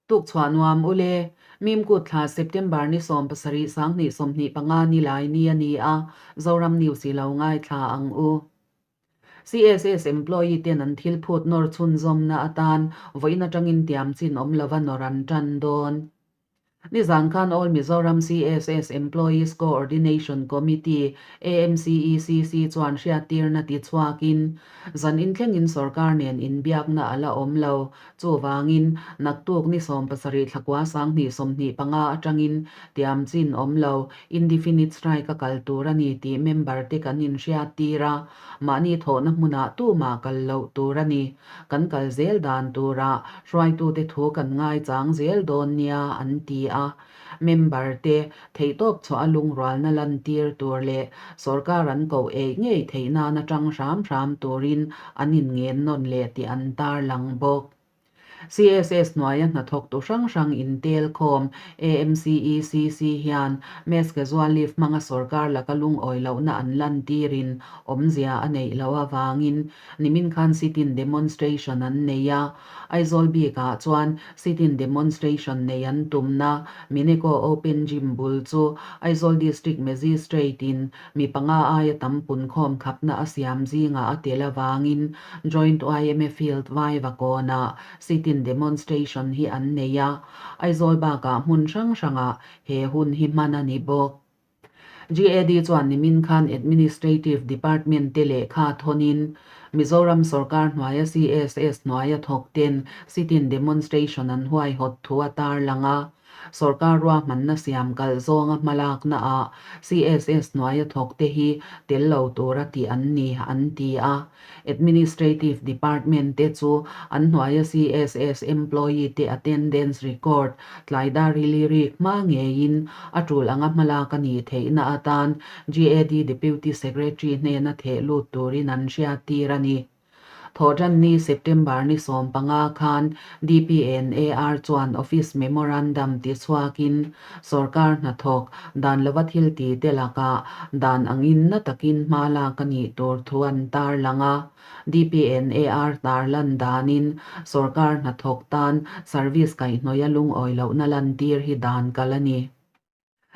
Tukchhuah nuam ule, Mimkut thla September ni 17 2025 ni lai ni a ni a, Zoram News i lo ngaithla ang u. CSS employee ten an thil phut nawr chhunzawmna atan vawiin atangin tiam chin awm lova nawr an tan dawn. Nizan khan All Mizoram CSS Employees Co-ordination Committee, AMCECC, chuan hriattirna tichhuakin, zan inthlengin sorkar nen inbiakna a la awm lo. Chuvangin, naktuk ni 17 thlakua 2025 atangin tiam chin awm lo, indefinite strike a kal tur a ni tih member te kan inhriattir a, mahni thawhna hmunah tumah kal loh tur a ni. Kan kal zel dan turah hruaitute thu kan ngaichang zel dawn nia an ti a. Member te theihtawp chhuah a lungrualna lantir tur leh sorkar an koh eih ngei theih nan atang hram hram turin an inngen nawn leh tih an tarlang bawk. CSS hnuaia hnathawktu hrang hrang intelkhawm AMCECC hian Mass Casual Leave hmanga sorkar laka lungawi lohna an lantirin awmzia a neih loh avangin nimin khan sit-in demonstration an nei a. Aizawl bikah chuan sit-in demonstration nei an tumna Mineco Open Gym bul chu Aizawl District Magistrate-in Mi panga aia tam punkhawm khapna a siam zingah a tel avangin Joint yma Field Vaivakawnah sit-in demonstration hi an nei a, Aizawl bakah hmun hrang hrangah he hun hi hman a ni bawk. GAD chuan nimin khan Administrative Department te lehkha thawnin Mizoram sorkar hnuaia CSS hnuaia thawk ten sit-in demonstration an huaihawt thu a tarlang a. Sorkar ruahmanna siam kalh zawnga hmalakna ah CSS hnuaia thawk te hi tel lo tura tih an ni, an ti a. Administrative Department te chu an hnuaia CSS employee te attendance record tlaidar rili rik hma ngeiin a tul anga hmalak a nih theihna atan GAD Deputy Secretary hnena theh lut turin an hriattir a ni. Thawhtanni September ni 15 khan DPNAR chuan Office Memorandum ti chhuakin sorkar hnathawk dan lova thil ti te lakah dan angin na takin hma lak a nih tur thu an tarlang a. DPNAR tarlan danin sorkar hnathawk tan service kaihhnawih a lungawi lohna lantir hi dan kal a ni.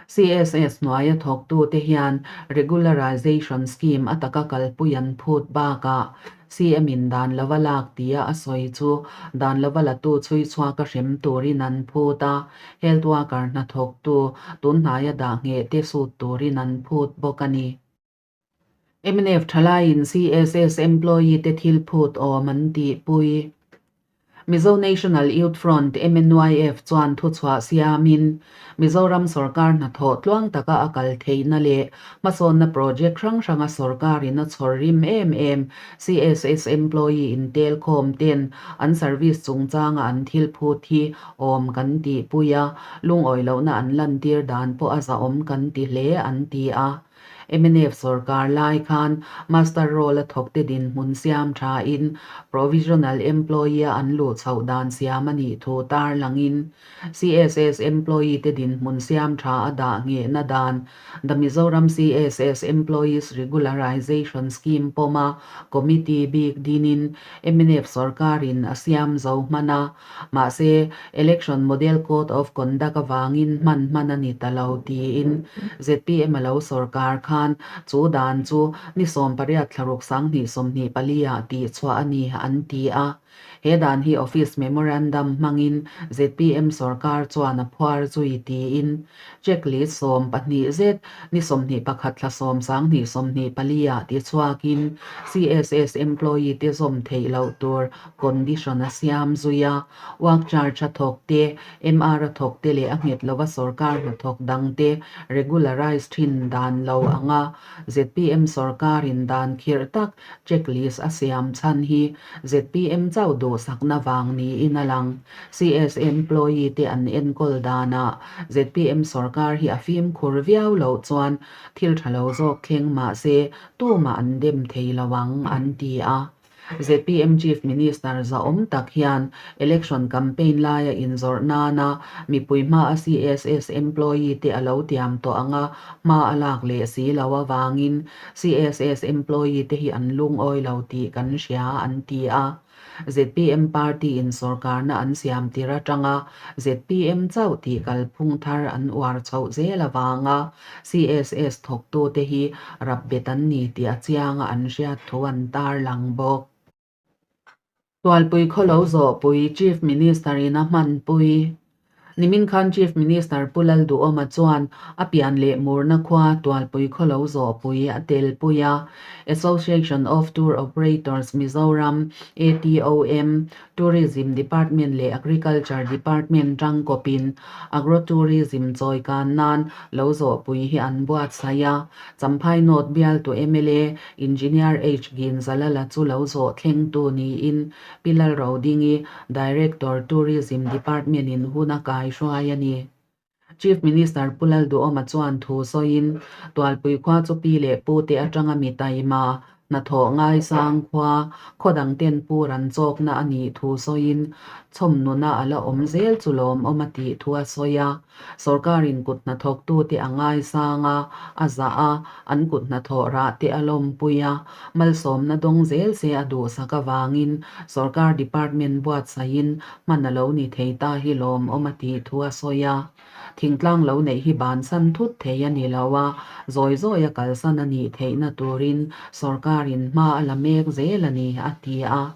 CSS hnuaia thawktute hian regularization scheme a taka kalpui an phut bakah CM-in dan lova lak tia a sawi chu dan lova latu chhui chhuaka hrem turin an phut a, health worker hnathawktu tunhnaia dah ngheh te sut turin an phut bawk a ni. Mnf thalaiin CSS employee te thil phut awm an tihpui. Mizo National Youth Front, MNYF, chuan thuchhuah siamin, Mizoram sorkar hnathawh tluang taka a kal theihna leh hmasawnna project hrang hranga sorkarin a chhawr rim em em CSS employee intelkhawm ten an service chungchanga an thil phut hi awm kan tihpui a, lungawi lohna an lantir dan pawh a zahawm kan ti hle an ti a. Mnf sorkar lai khan Master Roll a thawkte dinhmun siam thain Provisional Employee-a an luh chhoh dan siam a nih thu tarlangin CSS Employee-te dinhmun siam tha a dah nghehna dan The Mizoram CSS Employees Regularization Scheme pawma Committee bik dinin mnf sorkarin a siam zo hman a. Mahse, Election Model Code of Conduct avangin hman hman a ni ta lo tiin zpm a lo sorkar khan chu dan chu ni 18 thlaruk 2024 ah tihchhuah a ni an ti a. He dan hi Office Memorandum hmangin zpm sorkar chuan a phuar zui tiin Checklist 12 zet ni 21 thla 10 2024 ah tichhuakin CSS employee te zawm theih loh tur condition a siam zui a, work charge a thawk te, MR a thawk te leh a nghet lova sorkar hnathawk dang te regularize thin dan lo anga zpm sorkarin dan khirh tak checklist a siam chhan hi zpm chauh duhsakna vang niin a lang. CS employee te an enkawl danah zpm sorkar hi a fimkhur viau loh chuan thil tha lo zawk thleng mahse tumah an dem thei lo ang an ti a. Zpm Chief Minister zahawm tak hian election campaign laia inzawrh nana mipui hmaa CSS employee te a lo tiam tawh anga hma a lak leh si lo avangin CSS employee te hi an lungawi lo tih kan hria an ti a. Zpm party in sorkarna an siam tir atanga zpm chauh tih kalphung thar an uar chhoh zel avanga CSS thawktute hi rapbet an ni tih a chianga an hriat thu an tarlang bawk. Tualpui khawlo zawhpui Chief Minister in a hmanpui. Nimin khan Chief Minister Pu Lalduhawma chuan a pian leh murna khua Tualpui khawlo zawhpui a telpui a. Association of Tour Operators Mizoram, ATOM, Tourism Department leh Agriculture Department tangkawpin Agro-Tourism chawikan nan lo zawhpui hi an buatsaih a. Champhai North bialtu mla Engineer H. Ginzalala chu lo zawh thlengtu niin Pi Lalrodingi, Director, Tourism Department in hun a kaihruai a ni. Chief Minister Pu Lalduhawma chuan thu sawiin, Tualpui khua chu pi leh pu te atanga mi taima, hnathawh ngaisang khua, khaw dang ten pu ran chawkna a nih thu sawiin, chhawmnuna a la awm zel chu lawmawm a tih thu a sawi a. Sorkarin kut hnathawktute a ngaisang a, a zah a, an kut hnathawh rah te a lawmpui a, malsawmna dawng zel se a duhsak avangin sorkar department buatsaihin hman a lo ni thei ta hi lawmawm a tih thu a sawi a. Thingtlang lo neih hi bansan thut thei a ni lo a, zawi zawi a kalsan a nih theihna turin sorkarin hma a la mek zel a ni, a ti a.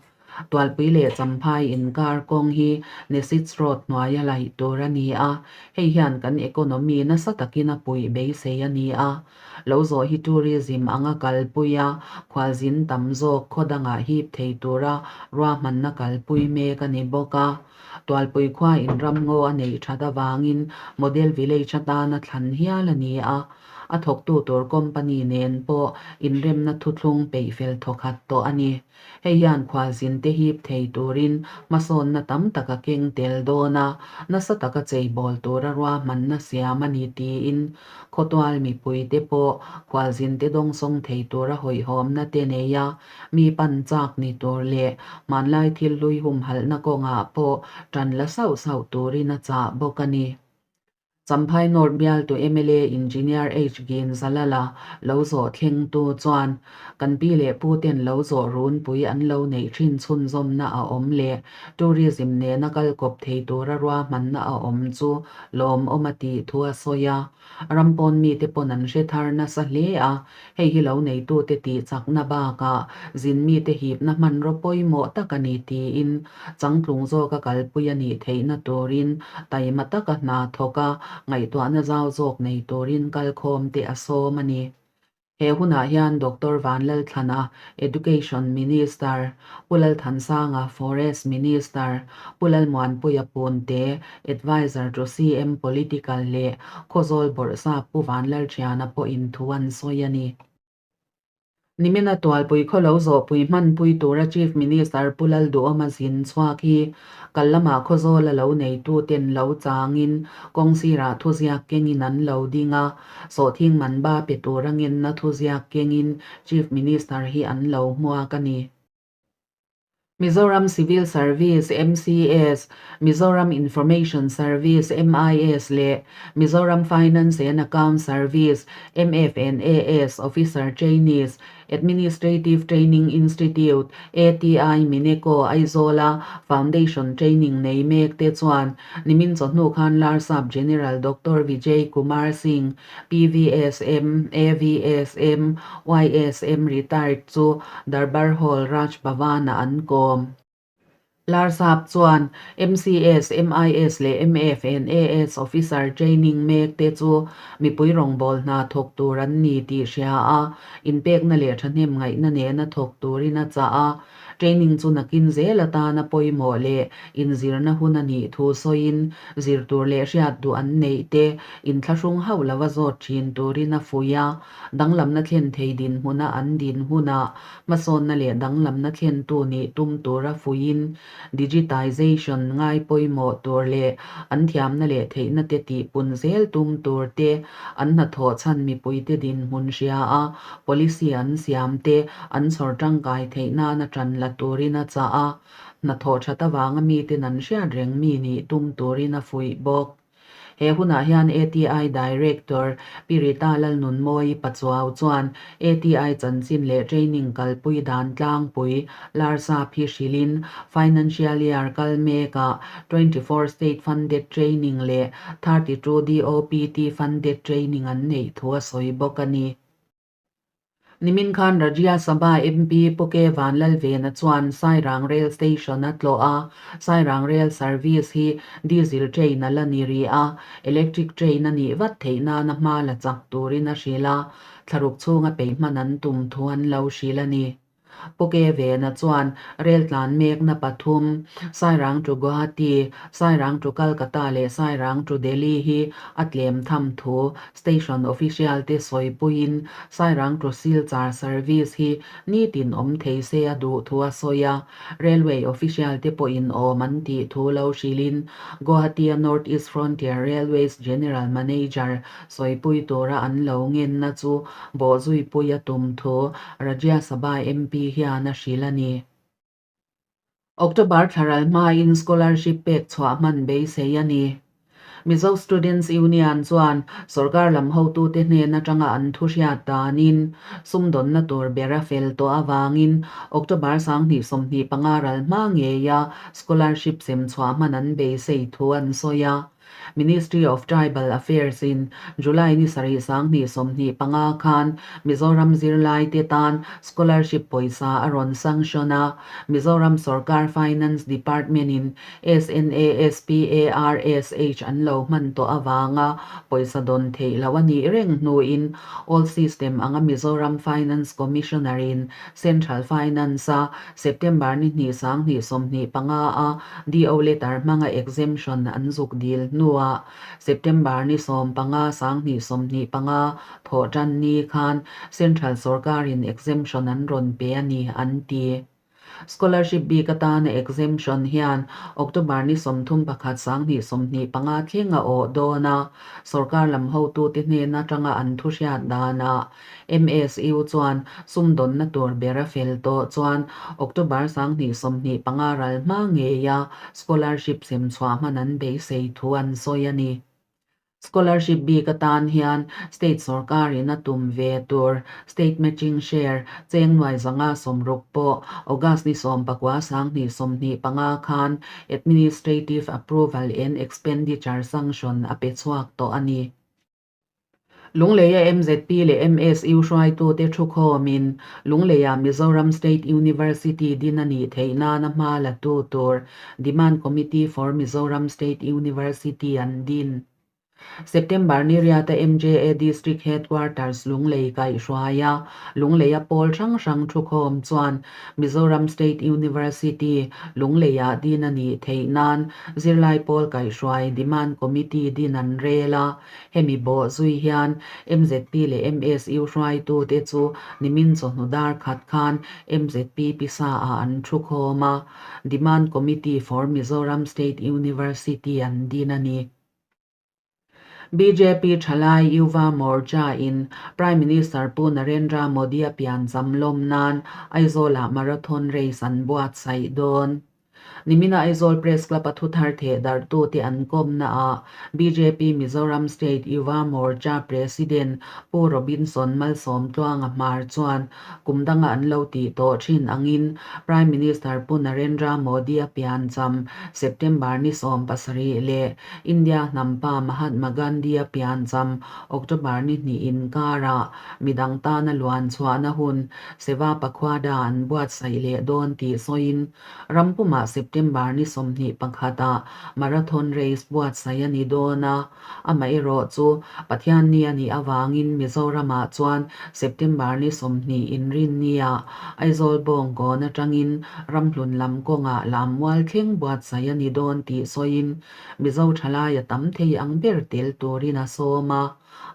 Tualpui leh Champhai inkar kawng hi Nesits Road hnuaia laih tur a ni a, hei hian kan economy nasa takin a puih beisei a ni a. Lo zawh hi tourism anga kalpui a, khualzin tam zawk khaw dangah hip thei tura ruahmanna kalpui mek a ni bawk a. Tualpui khua in ramngaw a neih that avangin model village atana thlan hial a ni a. A thawktu tur company nen pawh inremna thuthlung peih fel thawkhat tawh a ni. Hei hian khualzin te hip thei turin hmasawnna tam tak a keng tel dawn a, nasa taka cheibawl tura ruahmanna siam a ni tiin khawtual mipuite pawh khualzin te dawngsawng thei tura hawihhawmna te nei a, mi pan chak ni tur leh hmanlai thil hlui humhalhna kawngah pawh tan la sauh sauh turin a chah bawk a ni. Champhai North bialtu mla Engineer H. Ginzalala lo zawh thlengtu chuan kan pi leh pu ten lo zawh runpui an lo neih thin chhunzawmna a awm leh tourism nena kal kawp thei tura ruahmanna a awm chu lawmawm a tih thu a sawi a. Ram pawn mite pawn an hre thar nasa hle a, Hei hi lo neitute tih chakna bakah zin mite hipna hmanraw pawimawh tak a ni tiin changtlung zawka kalpui a nih theihna turin taima taka hna thawk a, ngaihtuahna zau zawk nei turin kalkhawmte a sawm a ni. He hunah hian Doctor Vanlalthlana, Education Minister, Pu Lalthansanga, Forest Minister, Pu Lalmuanpuia Punte, Adviser to CM Political leh Khawzawl Bawrhsap Pu Vanlalthiana pawhin thu an sawi a ni. Nimina Tualpui khawlo zawhpui hmanpui tura Chief Minister Pu Lalduhawma zin chhuak hi kal lamah Khawzawl a lo neituten lo changin kawng sirah thuziak kengin an lo ding a, sawhthing man ba pe tura ngenna thuziak kengin Chief Minister hi an lo hmuak a ni. Mizoram Civil Service, MCS, Mizoram Information Service, MIS, leh Mizoram Finance and Account Service, MFNAS, Officer Trainees, Administrative Training Institute, ATI, Mineco, Aizawla Foundation Training nei mek te chuan nimin chawhnu khan Larsap General Doctor Vijay Kumar Singh, PVSM, AVSM, YSM retired chu Darbar Hall, Raj Bhavan-ah an kawm. Larsap chuan MCS, MIS leh MFNAS officer training mek te chu mipui rawngbâwl hna thawk tur an ni tih hria a, inpekna leh thahnem ngaihna nena thawk turin a chah a. Training chu nakin zel atana pawimawh leh inzirna hun a nih thu sawiin, zir tur leh hriat duh an neih te inthlahrung hauh lova zawt thin turin a fuih a. Danglamna thlen thei dinhmuna an din hunah hmasawnna leh danglamna thlentu nih tum tura fuihin, digitization ngai pawimawh tur leh an thiamna leh theihna te tihpun zel tum tur te, an hnathawh chhan mipuite dinhmun hria a, policy an siam te an chhawr tangkai theih nana tan la turin a chah a, hnathawh that avanga miten an hriat reng mi nih tum turin a fuih bawk. He hunah hian ATI Director Pi Rita Lalnunmawii Pachuau chuan ATI chanchin leh training kalpui dan tlangpui Larsap hi hrilhin Financial Year kal mekah 24 State Funded Training leh 32 DOPT Funded Training an neih thu a sawi bawk a ni. Nimin khan Rajya Sabha MP Pu K Vanlalvena chuan Sairang Rail Station a tlawh a, Sairang Rail Service hi Diesel Train a la ni rih a, Electric Train a nih vat theih nana hma la chak turin a hrilh a, thlaruk chhunga peih hman an tum thu an lo hrilh a ni. Pu K Vena chuan rel tlan mekna pathum, Sairang to Guwahati, Sairang to Calcutta leh Sairang to Delhi hi a tlem tham thu station official te sawipuiin Sairang to Silchar service hi nitin awm thei se a duh thu a sawi a. Railway official te pawhin awm an tih thu lo hrilhin Guwahati-a North East Frontier Railways General Manager sawipui tura an lo ngenna chu bawhzuipui a tum thu Rajya Sabha MP hian a hrilh a ni. October thlaral hmain scholarship pek chhuah hman beisei a ni. Mizo Students Union chuan sorkar lam hotute hnen atanga an thu hriat danin sumdawnna tur ber a fel tawh avangin October 2025 ral hma ngeia scholarship sem chhuah hman an beisei thu an sawi a. Ministry of Tribal Affairs in July ni sarih 2025 khan Mizoram zirlaite tan scholarship pawisa a rawn sanction a, Mizoram Sorkar Finance Department in SNASPARSH an lo hman tawh avanga pawisa dawn theih loh a nih reng hnuin old system anga Mizoram Finance Commissioner in Central Finance a September ni hnih 2025 a DO letter hmanga exemption an zuk dil hnuah September ni 15 2025 thawh tan ni khan Central sorkarin exemption an rawn pe a ni, an ti. Scholarship bik atana exemption hian October ni 31 2025 thleng a awh dawn a, sorkar lam hotute hnen atanga an thu hriat danah MSU chuan sumdawnna tur ber a fel tawh chuan October 2025 ral hma ngeia scholarship sem chhuah hman an beisei thu an sawi a ni. Scholarship bik atan hian state sorkarin a tum ve tur state matching share cheng nuai 160 pawh August ni 19 2025 khan Administrative Approval and Expenditure Sanction a pe chhuak tawh a ni. Lungleia mzp leh MSU hruaitute thukhawmin Lungleia Mizoram State University din a nih theih nana hma la tu tur Demand Committee for Mizoram State University an din. September ni riata MJA District Headquarters Lunglei kaihhruaia Lungleia pawl hrang hrang thukhawm chuan Mizoram State University Lungleia din a nih theih nan zirlai pawl kaihhruai Demand Committee din an rel a. Hemi bawh zui hian mzp leh MSU hruaitute chu nimin chawhnu dar khat khan mzp pisa ah an thu khawm a, Demand Committee for Mizoram State University an din a ni. Bjp thalai Yuva Morcha in Prime Minister Pu Narendra Modi a piancham lawm nan Aizawl-ah marathon race an buatsaih dawn. Nimina Aizawl Press Club a thuthar theh darhtute an kawmnaah bjp Mizoram State Yuva Morcha President Pu Robinson Malsawmtluanga Hmar chuan kum danga an lo tih tawh thin angin Prime Minister Pu Narendra Modi a piancham September ni 17 leh India hnampa Mahatma Gandhi a piancham October ni hnih inkarah midang tana luan chhuahna hun Seva Pakhwada an buatsaih leh dawn tih sawiin ram pumah September ni 21 ah marathon race buatsaih a ni dawn a, amaherawh chu Pathianni a nih avangin Mizoramah chuan September ni 20 inrinniah Aizawl Bawngkawn atangin Ramhlun lam kawngah Lammual thleng buatsaih a ni dawn tih sawiin Mizo thalai a tam thei ang ber tel turin a sawm a.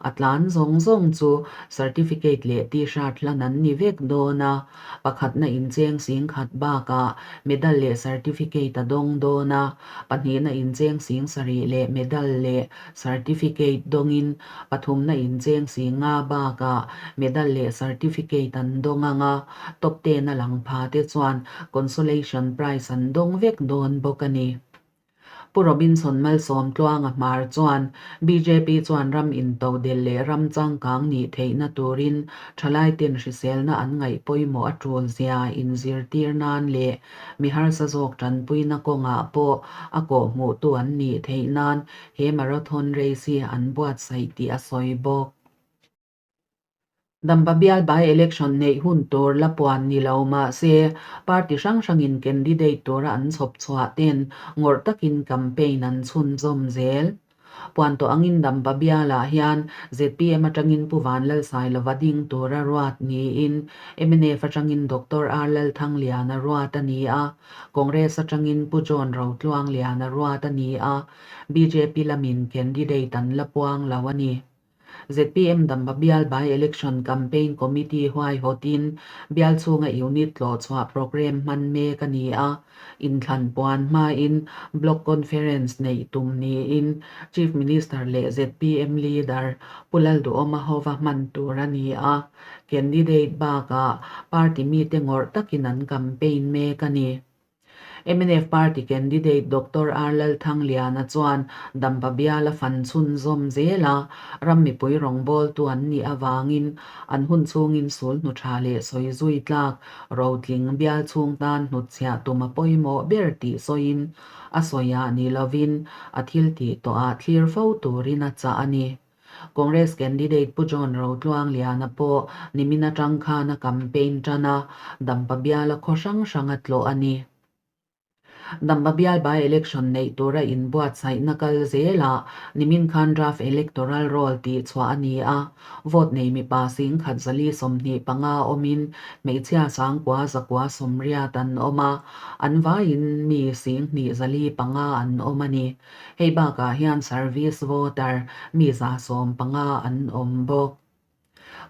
A tlan zawng zawng chu certificate leh T-shirt hlan an ni vek dawn a, pakhatna incheng sing khat bakah medal leh certificate a dawng dawn a, pahnihna incheng sing sarih leh medal leh certificate dawngin pathumna incheng sing nga bakah medal leh certificate an dawng ang a, top ten a lang pha te chuan consolation prize an dawng vek dawn bawk a ni. Pu Robinson Malsawmtluanga hmar chuan bjp chuan ram intodelh leh ram changkang nih theihna turin thalaiten hriselna an ngaih pawimawh a tul zia inzirtir nan leh mi harsa zawk tanpuina kawngah pawh a kawhhmuhtu an nih theih nan he marathon race hi an buatsaih tih a sawi bawk. Dampa bial by-election neih hun tur la puan ni lo mah se, party hrang hrangin candidate tura an chhawp chhuah ten ngawrh takin campaign an chhunzawm zel. Puan tawh angin Dampa bialah hian zpm atangin Pu Vanlalsailova ding tura ruat niin mnf atangin Doctor R Lalthangliana ruat a ni a, Congress atangin Pu John Rotluangliana ruat a ni a, bjp lamin candidate an la puang lo a ni. Zpm Dampa bial by-election campaign committee huaihawtin bial chhunga unit tlawhchhuah programme hman mek a ni a, inthlan puan hmain block conference neih tum niin Chief Minister leh zpm leader Pu Lalduhawma hova hman tur a ni a, candidate bakah party mite ngawrh takin an campaign mek a ni. Mnf party candidate Doctor R Lalthangliana chuan Dampa bial a fan chhunzawm zel a, ram mipui rawngbawltu an nih avangin an hun chhungin sul hnu tha leh sawi zui tlak rotling bial chhung tan hnutchhiah tum a pawimawh ber tih sawiin a sawiah ni lovin a thil tih tawhah thlir fo turin a chah a ni. Congress candidate Pu John Rotluangliana pawh nimin atang khan a campaign tan a, Dampa biala khaw hrang hrang a tlawh a ni. Dampa bial by-election neih tura inbuatsaihna kal zelah nimin khan draft electoral roll tih chhuah a ni a, vote nei mipa singkhat 425 awmin hmeichhia sangkua zakua sawmriat an awm a, an vaiin mi singhnih 405 an awm a ni. Hei bakah hian service voter mi 115 an awm bawk.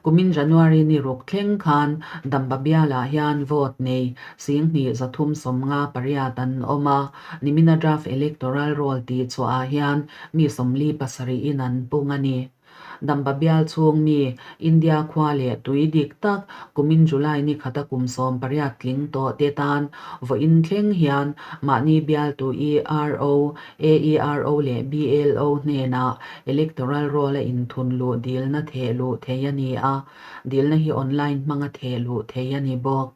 Kumin January ni ruk thleng khan Dampa bialah hian vote nei 10 358 an awm a, nimina draft electoral roll tih chhuahah hian mi 47 in an pung a ni. Dampa bial chhung mi India khua leh tui dik tak kumin July ni khata kum 18 tling tawh te tan vawiin thleng hian mahni bialtu ERO, AERO leh BLO hnenah electoral roll a inthun luh dilna theh luh thei a ni a, dilna hi online hmanga theh luh thei a ni bawk.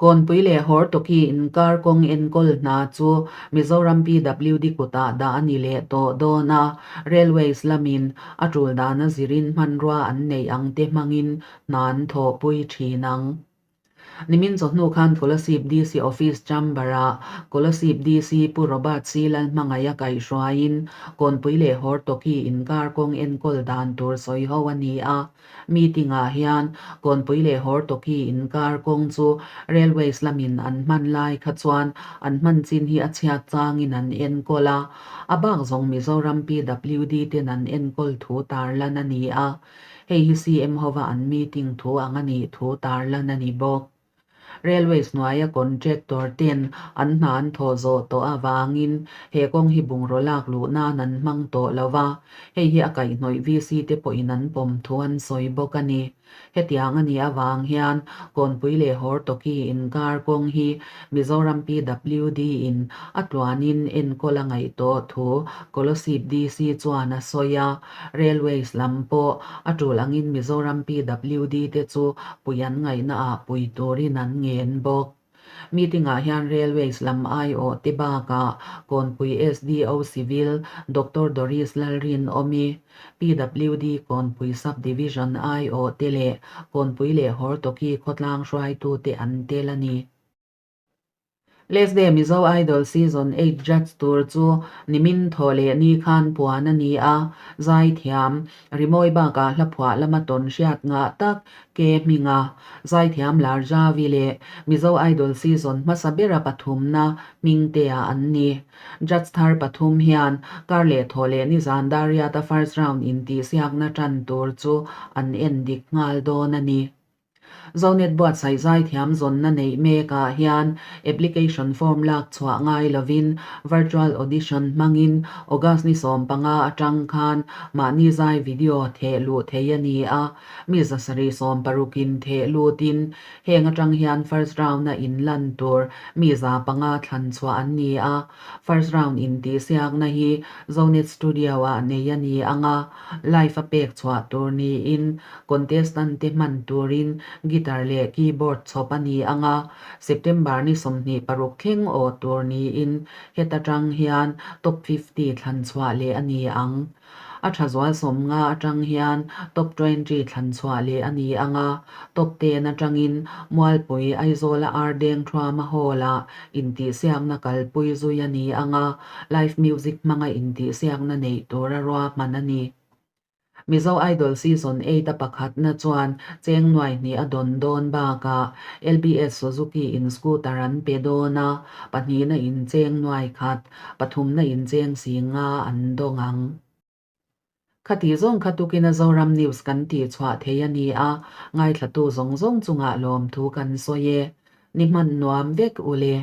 Kawnpui leh Hortoki inkar kawng enkawl hna chu Mizoram PWD kutah dah a ni leh tawh dawn a, Railways lamin a tul dana zirin hmanrua an neih ang te hmangin hna an thawhpui thin ang. Nimin chawhnu khan Kolasib DC Office Chamber-ah Kolasib DC Pu Robert C. Lalhmangaih a kaihhruaiin Kawnpui leh Hortoki inkar kawng enkawl dan tur sawiho a ni a. Meeting-ah hian Kawnpui leh Hortoki inkar kawng chu Railways lamin an hman lai kha chuan an hman chin hi a chhiat changin an enkawl a, a bak zawng Mizoram PWD ten an enkawl thu tarlan a ni a, hei hi CM hova an meeting thu ang a nih thu tarlan a ni bawk. Railways hnuaia contractor ten an hna an thawh zawh tawh avangin he kawng hi bungraw lak luh nan an hmang tawh lo va, hei hi a kaihhnawih VC te pawhin an pawm thu an sawi bawk a ni. Hetiang a nih avang hian Kawnpui leh Hortoki inkar kawng hi Mizoram PWD in a tluanin enkawl a ngaih tawh thu Kolasib DC chuan a sawi a. Railways lam pawh a tul angin Mizoram PWD te chu pui an ngaihna ah pui turin an ngen bawk. Meeting ah hian Railways lam aiawh te bakah Kawnpui SDO Civil Doctor Doris Lalrinawmi, PWD Kawnpui Sub Division aiawh te leh Kawnpui leh Hortoki khawtlang hruaitute an tel a ni. Leslie Mizo Idol Season 8 judge tur chu nimin thaw leh ni khan puan a ni a, zaithiam, rimawi bakah hla phuah lama tawn hriat ngah tak ke hminga zaithiam lar Javi leh Mizo Idol Season hmasa bera pathumna hmingtea an ni. Judge thar pathum hian kar leh thaw leh nizan Dariata first round intihsiakna tan tur chu an en dik nghal dawn a ni. Zonet buatsaih zaithiam zawnna neih mekah hian application form lak chhuah ngai lovin virtual audition hmangin August ni 15 atang khan mahni zai video theh luh theih a ni a, mi 760 in theh lutin heng atang hian first round-a inlan tur mi 500 thlan chhuah an ni a. First round intihsiakna hi Zonet Studio-ah nei a ni ang a, live a pek chhuah tur niin Contestant te hman turin guitar leh keyboard chhawp a ni ang a, September ni 26 thleng aw tur niin heta tang hian top 50 thlan chhuah leh a ni ang. A tha zual 50 atang hian top 20 thlan chhuah leh a ni ang a, top 10 atangin Mualpui Aizawla Ardeng Thuama Hall-ah intihsiakna kalpui zui a ni ang a, live music hmanga intihsiakna neih tura ruahman a ni. Mizo Idol Season 8 a pakhatna chuan cheng nuai hnih a dawn dawn bakah LBS Suzuki in scooter an pe dawn a, pahnihna in cheng nuai khat, pathumna in cheng si nga an dawng ang. Khati zawng kha tukina Zoram News kan tih chhuah thei a ni a, ngaithlatu zawng zawng chungah lawmthu kan sawi e. Ni hman nuam vek u le.